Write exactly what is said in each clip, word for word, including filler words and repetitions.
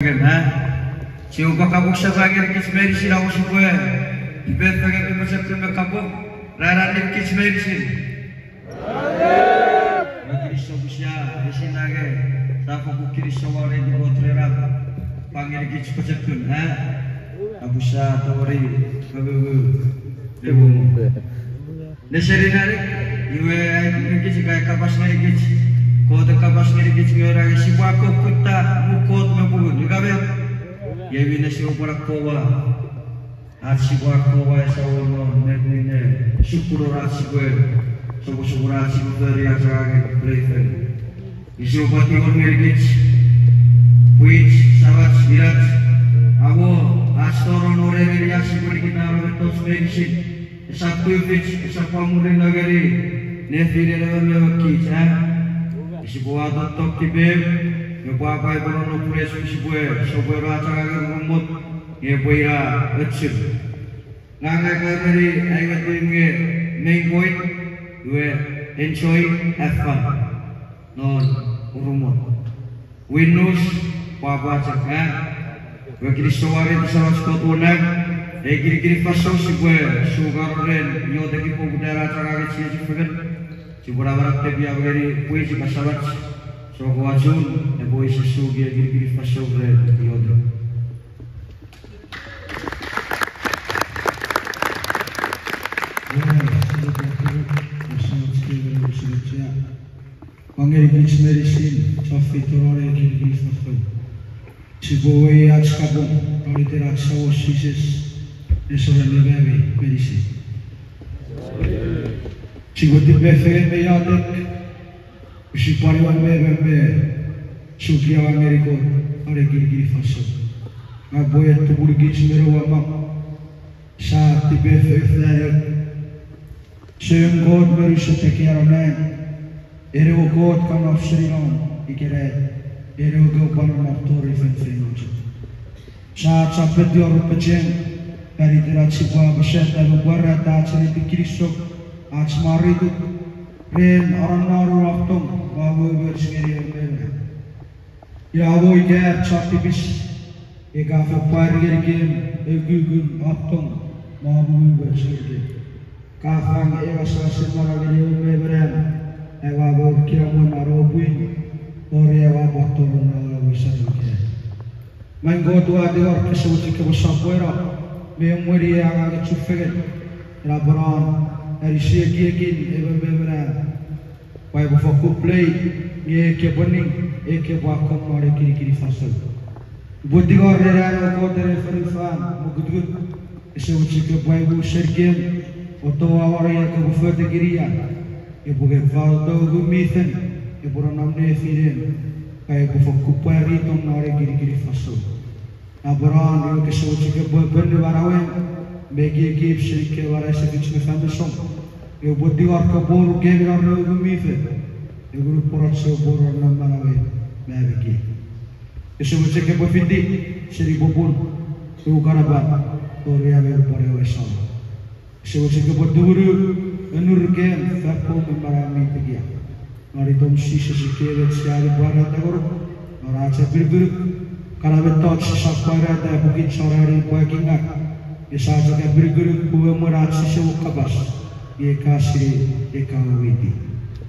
Kem, a? Sipwe pwan kapong sefan ngenikich meinisin, amo sipwe tipefengen me pochokun me kapong ran annim kich meinisin. Ua kinisou pwe sia esinna nge sia fokkun kinisou won ei Kot ren an pwan ngenikich pochokun, a? Apasa tongeni kamomo ne wongo. Neseni nani, iwe ai ngenikich ika ai kapas ngenikich, Kot e kapas ngenikich nge ena nge sipwe akkom kutta muu Kot me pungun, ika met? Iei minne sipwe pwan akkomwa ach sipwe akkomwa esor won met minne sukuno ach sipwe, soposopono ach sipwe fori ach angangen pleifen. Iwe sipwe pwan tingor ngenikich, pwich, samach, inach, amo ach tonong non ei neni ach sipwe nikitano mettoch meinisin, esap tufich, esap pwan murinno ngeni nefinen emon me emon kich, a? Sipwe wato tok tipeu me pwapwa, epwe nonnom pwe sipwe sopweno ach angangen urumot, nge epwe ina ochun. Ngang ai ka ereni ai we theme nge main point, iwe enjoy, have fun non urumot. Winness, pwapwa chok, a? Iwe kinisou wareto Samach Kot won nang, ei kinikinin fansoun sipwe sukano ren iotek, iotek poputan ach angangen chiechi fengen. Sipwe namanam tekia ngeni pwich ika samach, sokkopaten epwe wisen suki ei kinikinin fansoun ren iotek. Pwan ngenikich meinisin, chon feito non ei kinikinin fansoun, sipwe uwei ach kapong non iten ach Samon Jises, nesor anneani meinisin. Sipwe tipefengen me iotek, pwisin pwan iwe me me suki awa ngeni Kot non ei kinikinin fansoun. Ngang upwe tumunukich me nouwamang, sia tipefengen fan eu. Semem Kot mi unusen tekia non nang, en ewe Kot ka nom seni nom ikenai, en ewe ka pwan nom tori feinfeino chok. Sia chapetiw ren pecheng, fan iten ach sipwe apasa me pwarata ach ennetin kinisou, ach mwareituk, ren anonnon om tong, ma umoumoch ngeni emon me emon. Ina mo ika chon tipis, ika fen pwari ngenikem ukukun om tong, ma umoumoch ngenikem. Ka fang ewe asasen manau ngeni emon me emon, ewe mo kinamwe non ewe pwin, tori ewe pwan tonong non ewe saramen ikenai. Maing Kot, ua tingor kose mochen kopwe sopweno me emweni ei angangen chufengen, ina pwan anisi ekiekin emon me emon, pwe epwe fokkun play, nge epwe ning, epwe akkom non ei kinikinin fansoun. Upwe tingor ren an ewe Kot ren fonufan mokutukut, kose mochen kopwe aimu senikem, otoawani kopwe fotekini ia, epwe ke fatoto Ngun mi Fel, epwe nonnom nefinem, pwe epwe fokkun pwari tong non ei kinikinin fansoun. Napanapan ewe kose mochen kopwe pwonu manauem me ekiekim seni kewe manau sefich me fan mesom. Ewe upwe tingor kopwe nukem non ewe Ngun mi Fel, ewe nupwen ach sipwe nonnom non manauem me am ekiek. Kose mochen kopwe fiti seni popun, tou kanapan, tori am ewe pwan ewe Samon. Kose mochen kopwe tumunu enurukem fan poum me manauem mi tekia. Non itom Jises, ekkei met sia pwarata ngonuk non ach apinukunuk. Kana mettoch sisap pwarata pwe kich chon ani pwe kingak, nge sia chok apinukunuk pwe emwen ach sise mo kapas, nge ka sinei, nge ka weweiti.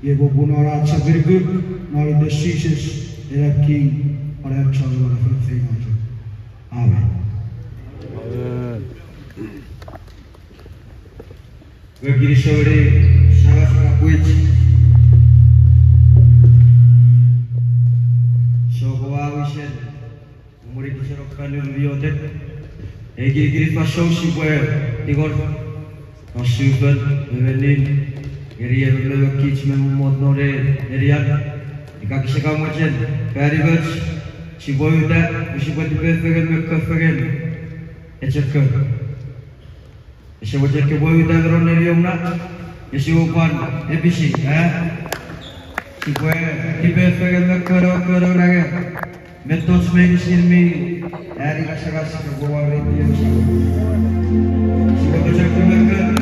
Iei popun non ach apinukunuk non iten Jises, ena King, pwan ach Chon Amanau feinfeino chok. Amen. Nge kinisou ngeni Samach ika pwich, sokkopaten wisen emweni kich ren ekkan nurun iotek. Ei kinikinin fansoun sipwe tingor non sufon me mennin ngeni emon me emon kich mi mommot non ei nenian. Ika kese kan mochen fan imoch, sipwe uta pwe sipwe tipefengen me kofengen echokko. Ese mochen kopwe uta me non neniom na, ese mo pwan episi, a? Sipwe tipefengen me kono, kono nange mettoch meinisin mi ani ngasangas, sipwe wareiti ewe Samon. Sipwe pochokun me kono.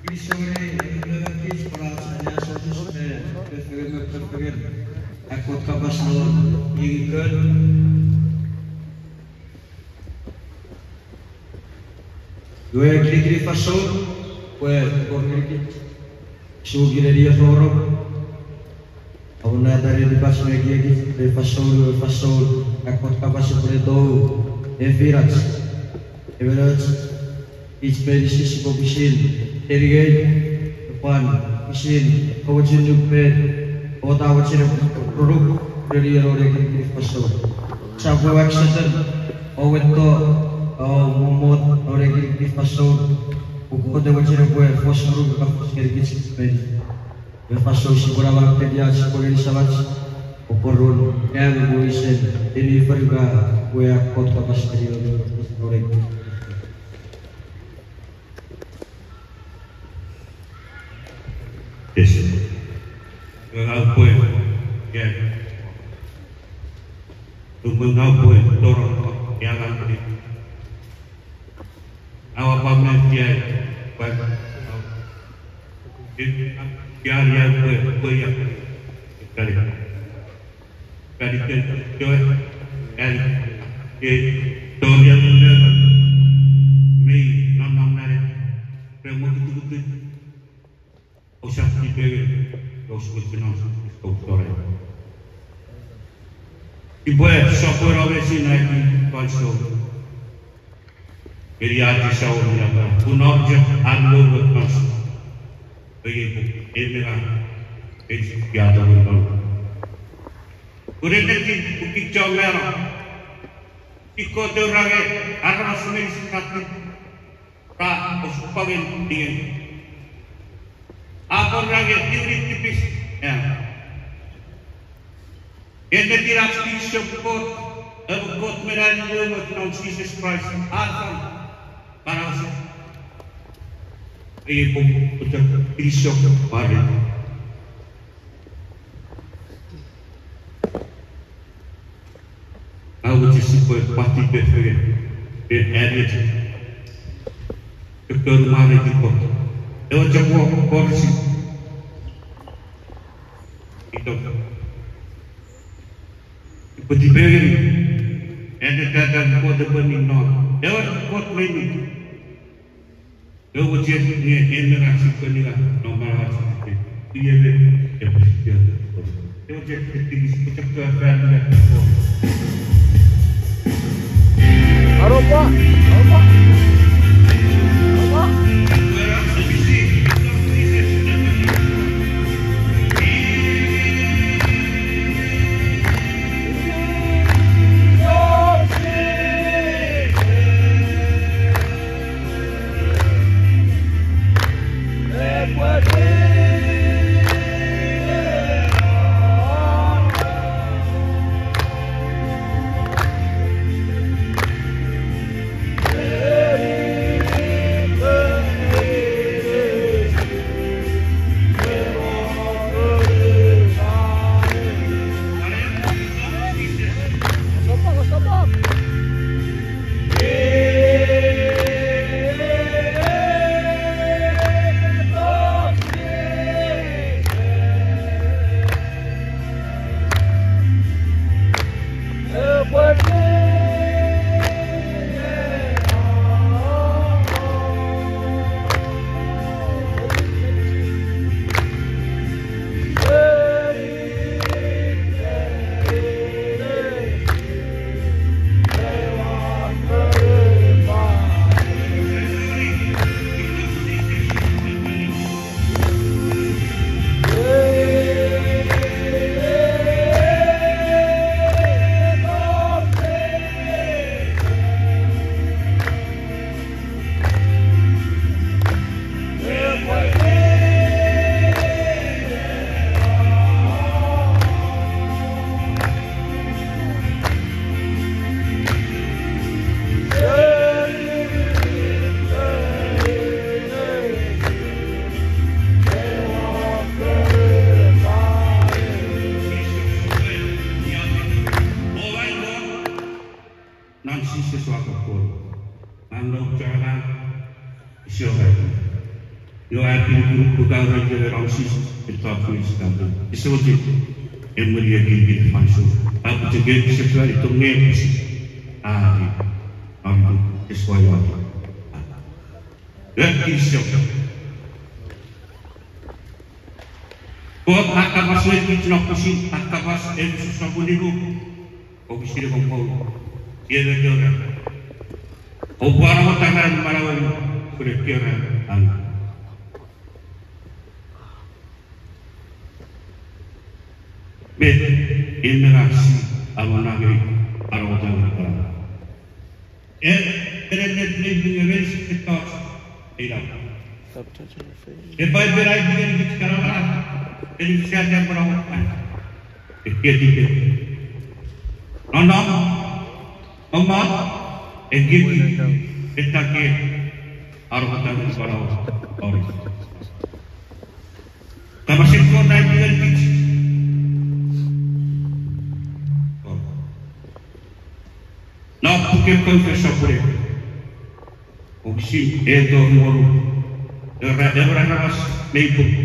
Kinisou ngeni emon me emon kich pwe ach anneasochis me fengen me fengen an Kot kapas non ingikon. Iwe kinikinin fansoun pwe tori ngenikich, suki neni eforok. Amonata netipach me ekiekich me fansoun, ewe fansoun an Kot kapas epwe tou nefinach, emon och, kich meinisin sipwe pwisin, eniei, pwan pwisin, komochunuk met Kot a mochen epwe ruk reni enon ekinikinin fansoun. Sap ewe accident, o wetto, o mommot non ekinikinin fansoun, pwe Kot a mochen epwe fos ngonuk ika fos ngenikich meinisin. Iwe fansoun sipwe namanam ketiach sipwe ngeni Samach, o poron, ngang pwe wisen, eni fonuka, pwe an Kot kapas ngeni ewe, Yes. Ngang upwe, yeah. Upwe ngang upwe toro, yeah, ngang upwe. Aua pwan me kiai, pwan, au. Kiai, kiai, pwe, pwe, ia. Kali. Kali ken, joe, kali. E, tori a mei, non, non, nare. Re mo kutukutu. Ousap tipeu, ousap tipeu, ousap tipeu. Ipwe sopweno mesin ai fansoun. Ngeni ach Samon mi Napanap. Pun nor chok an lolo fansoun. Pwe iei pwe, ei me ngang, ei sipwe kiato me non. Pun ennetin, pun kich chon mano. Ika tou range, aramas meinisin katin. Ra osupwangen ningen. A pwan range tiuni tipis, e. Ennetin ach kinisou Kot, ewe Kot me nang lolo non Jises Kraist, a fang, manauach. Ei pwe, pwe kinisou, pare. Aua sipwe pati pefenge, e, aniete. Ekkewe mwareiti Kot. Ewe chok wo, korisi. Ito. Ipwe tipengeni. Aniete ata Kot epwe ning non. Ewe Kot meni. Ewe chok nge en me ngang sipwe ninga non manauach. Iei me epwe sipwe. Ewe chok tipis, chok fan ninga. Aropa, aropa, aropa. Iwe a pinukunuk pwe ka ura ikenai rausis, e talk to his cousin. Ese mochen emweni ekiekin fansoun. A pwe chok ew sefan itom nge pwisin. A, a, a, ese wai wai. Nge kinisou. Kot a kapas ngenikich non pwisin a kapas Efisus sopun nimu, wokisin engon me wonu. Iei met a ura: Oupwe anamota ran manauemi pun ekkewe ran a ngun. Met, en me ngang si amonnata ngeni anamota ran manau? E, ennet mi nge meinisin mettoch ina. E Paipen a aiti ngenikich kana manau, en mi sia kan manau an. Ekkewe tipis, nonnom, mommot, ekiek, ekiek, etakek, anamota ngeni manau ori. Kapasen Kot a aiti ngenikich non puken Confession sopun ew, wokisin ew tori wonu, era emon aramas mi pung,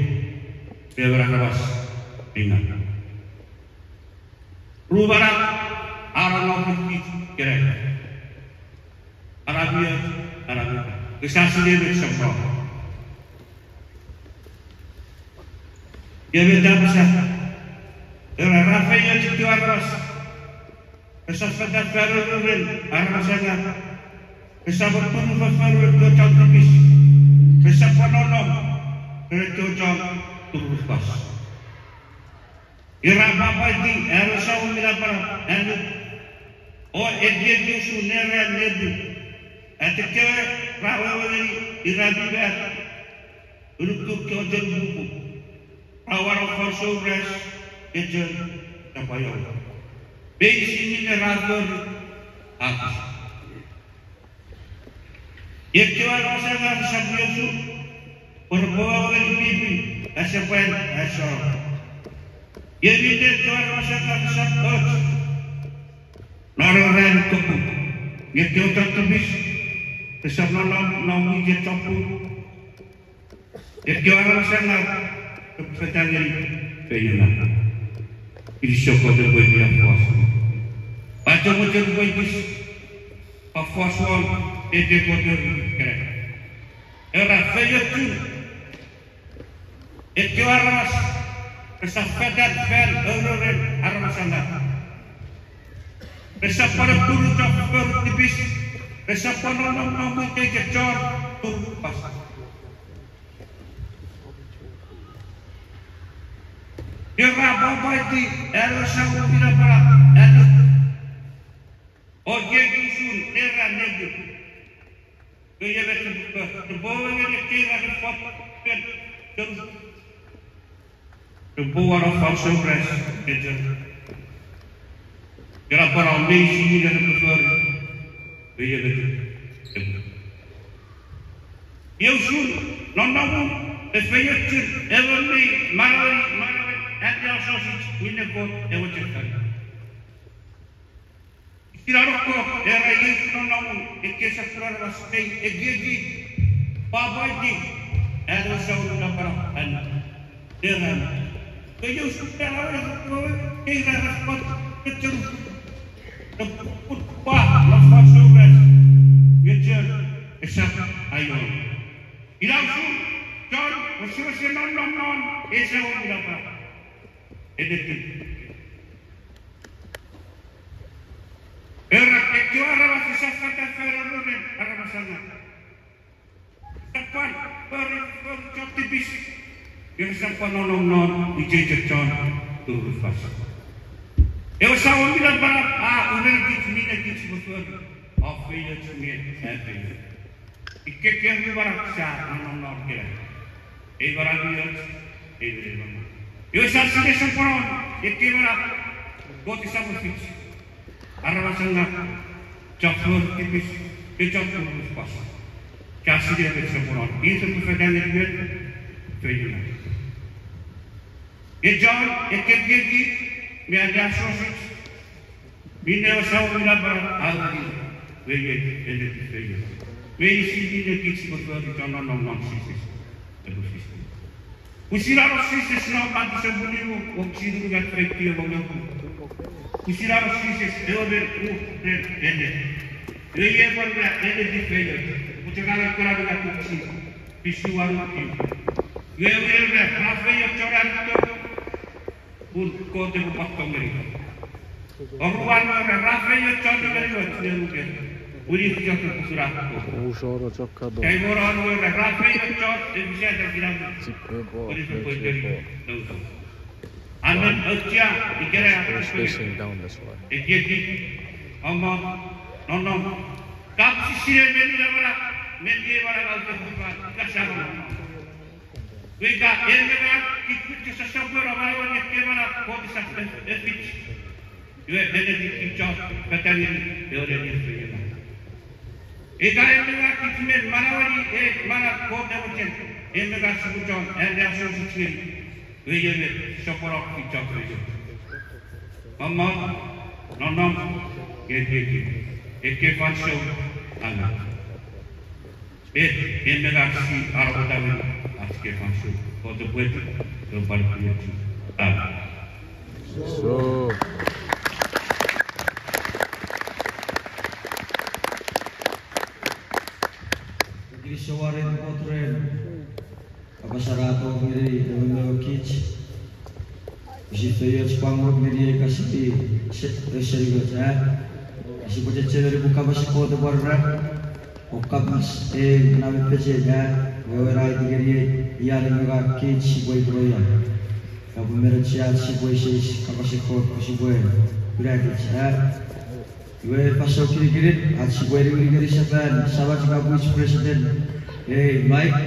emon aramas mi ngaw. Ru manau a nonnom kich ikenai. Ara mi och, ara mi pung. Nge sia sinei met sokkun. Iei met a apasa: Era, ra feioch ekkewe aramas resap fetan fan uruon aramas angang, resap pwan turunufan fan ekkewe chon tipis, resap pwan nonnom ren ekkewe chon turunufas. Ira pwapwaiti an ewe Samon mi Napanap annuk, o ekieki usun neran nepwin, atekewe ra wewe ngeni ira mi mano, unukun kewe chon pupu, ra uwano fansoun ras, kechen, tapwayon. Meinisin minne ra fori, a pis. Ekkewe aramas angang resap iei usun, pwe repwe wewe ngeni pwipwi, asepwan, asor. Iei minne ekkewe aramas angang resap och non ewe ranin kopung, nge ekkewe chon tipis resap nonnom non mwichen chon pung. Ekkewe aramas angang repwe fetan ngeni feiengaw. Kinisou Kot epwe ina fos. Pwan chok mochen pwe kich pwan fos won ete Kot ori kere. Era feiochun ekkewe aramas resap fetan fan uruon aramas angang. Resap pwan turutiw chon foffor tipis, resap pwan nonnom non mwichen chon turunufas. Ira pwapwaiti an ewe Samon mi Napanap annuk, o ekieki usun neran nepwin. Nge iei met repwe, repwe wewe ngeni ekkewe ira mi fot fen, fen, repwe uwano fansoun ras, kechen. Ira pwan meinisin minne repwe fori, nge iei met repwe. Iei usun nonnomun, efeiochun emon mi manaueni manauen anneasochis minne Kot a mochen fori. Ikenai Kot era iei usun nonnomun ekkewe sokkun aramas mi ekieki, pwapwaiti an ewe Samon mi Napanap annuk, neran. Nge iei usun neran, ekkewe ira resap pwan, kechen, repwe pwan non fansoun ras, kechen, esap aion. Ina usun chon wesewesen nonnom non ewe Samon mi Napanap. Ennetin. Era ekkewe aramas resap fetan fan uruon aramas angang. Resap pwan fori, fori chon tipis. Nge resap pwan nonnom non mwichen chon turunufas. Ewe Samon mi Napanap a urenikich minne kich sipwe fori, o feioch nge a feioch. Ikkei kewe manau sia nonnom non ikenai. Ei manau mi och, ei manau. Iwe sia sinei soponon ekkei manau, Kot esap fich. Aramas angang, chon fori tipis, me chon turunufas. Sia sinei met soponon, i sipwe fetan ngeni met, feiengaw. Nge chon ekkekieki me anneasochis, minne ewe Samon mi Napanap a ureni, iwe iei ennetin feiengaw. Meinisin minne kich sipwe fori chon nonnom non Jises. Pwisin anon Jises non Matiu sopun nimu wokisin unungat, feitiw me unungat. Pwisin anon Jises ewe me ur ren ennet. Iwe iei pwan ra ennetin feioch. Pwe chok a kan kuna unungat wokisin fisu wanu. Iwe ewe ra feioch chon an to pun Kot epwe pwan tongeni. Oruan we ra feioch chon nengeni we ne nuke. Wini fichok usun an Kot. Usono chok kato. Kai moron we ra feioch chon efisata kinamwe. Wini fichok noun. Amen. Ochia ikena. Ekieki. Omo. Nonnom. Kap sisine meni namana, meni namana, ika saro. Ika en me ngang kich mi chok sosopweno manaueni ekkei manau Kot esap efich. Iwe ennetin kich chon patanin ewe nenien feiengau. Ika en me ngang kich mi manaueni ei manau Kot e mochen, en me ngang sipwe chon anneasochis ngeni, iwe iei me sopweno kich chon feiengau. Mammon, nonnom, ekieki, ekkei fansoun, amen. Met, en me ngang si aropotami ach kei fansoun, Kot epwe eti, epwe pwan efeiochu. Amen. Kinisou are Kot ren kapas a tok ngeni ewe me kich. Pwisin feioch pwan ngonuk ngeni ei kasiti, se, e, seni met, a? Sipwe chechemeni pwe kapasen Kot epwe ra, o kapas e na me pechen, a? Wewen aiti ngeni ei, ian me ngang kich sipwe ipweno ia. Kapwe menechiach sipwe iseis kapasen Kot pwe sipwe kunakich, a? Iwe fansoun kinikinin ach sipwe niwin ngeni sefan Samach ika pwich preseten, ei Mike,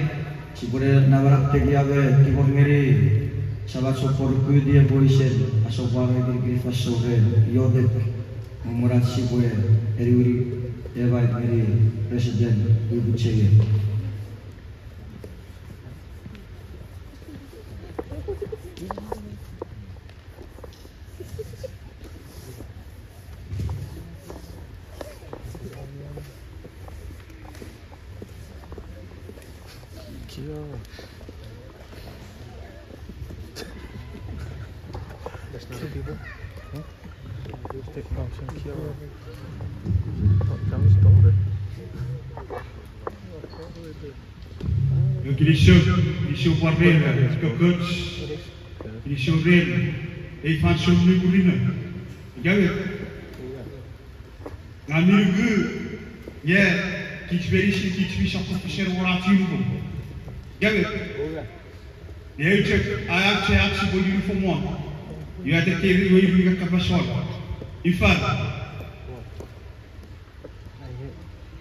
sipwe ne namanam tekia me tingor ngeni Samach sopor kuti epwe isen asopwano kinikinin fansoun ren iotek. Mwen ach sipwe eniwini e Mike ngeni preseten Wibucheye. There's not people. Huh? Take option Kiara. That was daughter. Kinisou, kinisou pwan ren, kokkot. Kinisou ren, ei fansoun mi murinno. Ika met? Ngang mi nuku, nge, kich meinisin, kich mi sokko fesen won ach uniform. Ika met? Nge eu chok, a, ach, ach sipwe uniform won. Iwe atekkei iwe iwe kapas won. Ifan.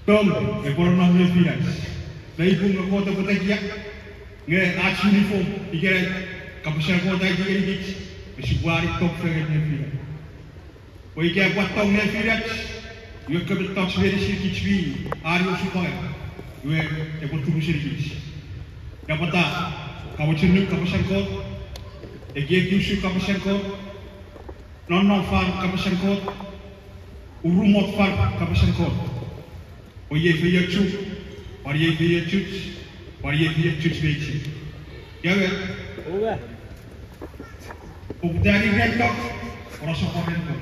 Tong epwe nom nefinach. Mei pung nge Kot epwe tekia. Nge ach uniform, ikenai, kapasen Kot aiti ngenikich, me sipwe ani tong fengen nefinach. Pwe ika epwe tong nefinach, iwe ekkewe mettoch meinisin kich mi ani osupwangan, iwe epwe turu senikich. Ina pwata, kamochunuk kapasen Kot, ekieki usun kapasen Kot, nonnom fan kapasen Kot, urumot fan kapasen Kot. Pwe iei feiochuk, pwan iei feiochuch, pwan iei feiochuch meinisin. Ika met? Poputan ren Kot, pwan sopweno ren Kot.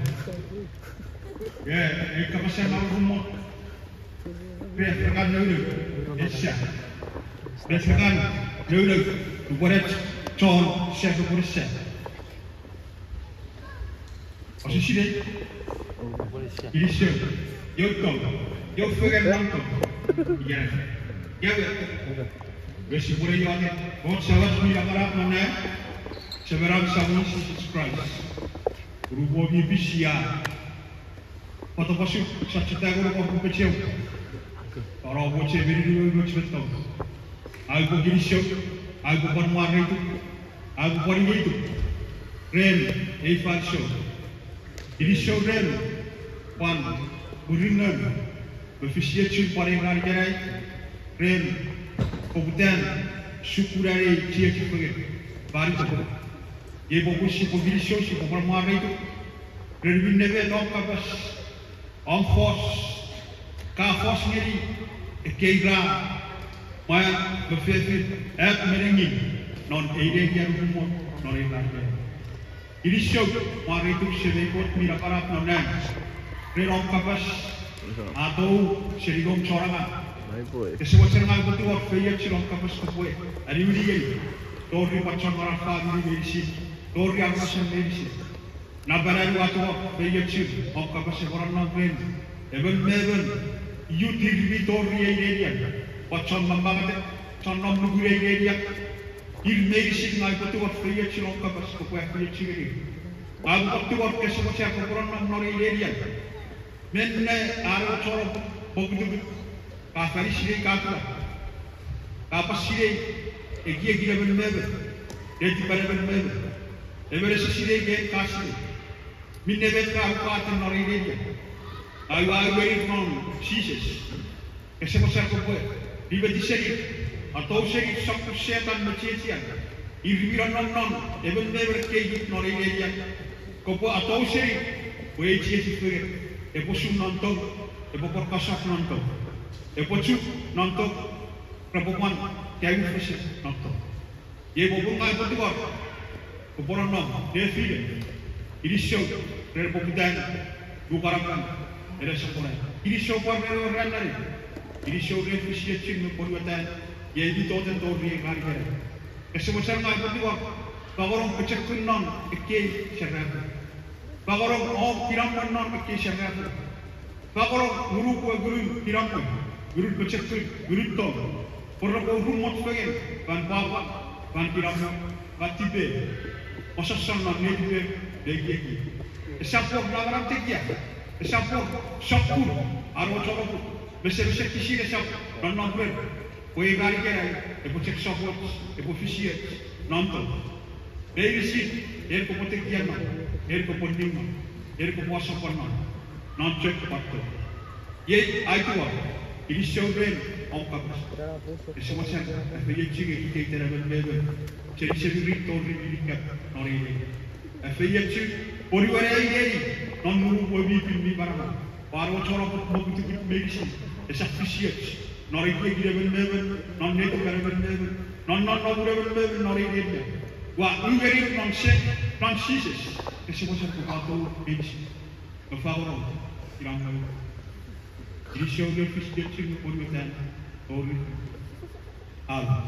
Ika, ei kapasen urumot. Met rekan nounou, ese. Met rekan nounou, nupwen ach chon sefan pwe ese. Ose sinei? Kinisou. Iou tong. Iou fengen non tong. Ika. Ika. Nge sipwene iotek. Kot Samach mi napanap non nang, Semenan Samon Jises Kraist, unupwon mi pin sia pwata pwasuk, sa chok tango ne pwan pecheu. Aro pwe che meni nuoch mettoch. Aupwe kinisou, aupwe pwan mwareituk, aupwe pwan ingeituk ren ei fansoun. Kinisou ren pwan murinnon me fisiochun pwan ei ran ikenai, ren poputan sukunan ei chiechi fengen, pwan ito. Iei popun sipwe kinisou, sipwe pwan mwareituk ren minne met om kapas, om fos, ka fos ngeni ekkei ra Mwan me fefin, at me nengin, non ei nenian urumot non ei ran. Kinisou, mwareituk Semei Kot mi napanap non nang, ren om kapas a tou seni noum chon angang. Ese mochen ngang upwe tungor feiochun om kapas kopwe aniwini ngeni, tori pwan chon manau famini meinisin, tori aramas meinisin. Napanap ua tungor feiochun om kapas epwe nonnom ren emon me emon youth ir mi tori ei nenian, pwan chon mamanget, chon nom nukun ei nenian. Ir meinisin ngang upwe tungor feiochun om kapas kopwe afeiochu ngenir. Ngang upwe tungor kese mochen kopwe nonnom non ei nenian. Minne are chon mokutukut, ka fan sinei ka kuna, ka pwan sinei ekiekin emon me emon, netipen emon me emon. Emon ese sinei nge ka sinei. Minne met ka upwe aten non ei nenian. Aua urenir non Jises, kese mochen kopwe nimeti seni, atou seni sokkun Setan me chiechian, ir mi nonnom non emon me emon ekkei youth non ei nenian. Kopwe atou seni, pwe ei chiechi fengen epwe su non tong, epwe pwan kasap non tong, epwe chuk non tong, repwe pwan kaimufesen non tong. Iei popun ngang upwe tungor kopwe nonnom nefinem. Kinisou ren poputan nukanapan ena soponon. Kinisou pwan ren ewe ran nani. Kinisou ren fisiochun me pwonuetan, iei mi toten tori ei ran ikenai. Kese mochen ngang upwe tungor, fangonong pochokun non ekkei serafo. Fangonong om kinamwe non ekkei serafo. Fangonong ngunun pwe ngunun kinamwe, ngunun pochokun, ngunun tong, pwe repwe urumot fengen fan pwapwa, fan kinamwe, fan tipeeu, osossor non netipem me ekiek. Esap wor namanam tekia, esap wor sokkun an och onoput, mesemesekisin esap nonnom rer, pwe ei ran ikenai epwe chok sopoch, epwe fisioch non tong. Meinisin en kopwe tekia non, en kopwe ning non, en kopwe asopwan non, non chok pwan tong. Iei ai tuwa, kinisou ren om kapas. Ese mochen afeiochu ngeni iteiten emon me emon, seni semirit tori minikat non ei neni. Afeiochu, ponueni ei neni non ngunum we mi pin mi manaman. Pwan och onoput mokutukut meinisin esap fisioch non ekiekin emon me emon, non netipen emon me emon, non nonnomun emon me emon non ei neni. Ua u ngenir non se, non Jises, ese mochen kopwe atou meinisin me fangonong kinamwe. Kinisou ren fisiochun me pwonuetan, tori. Amen.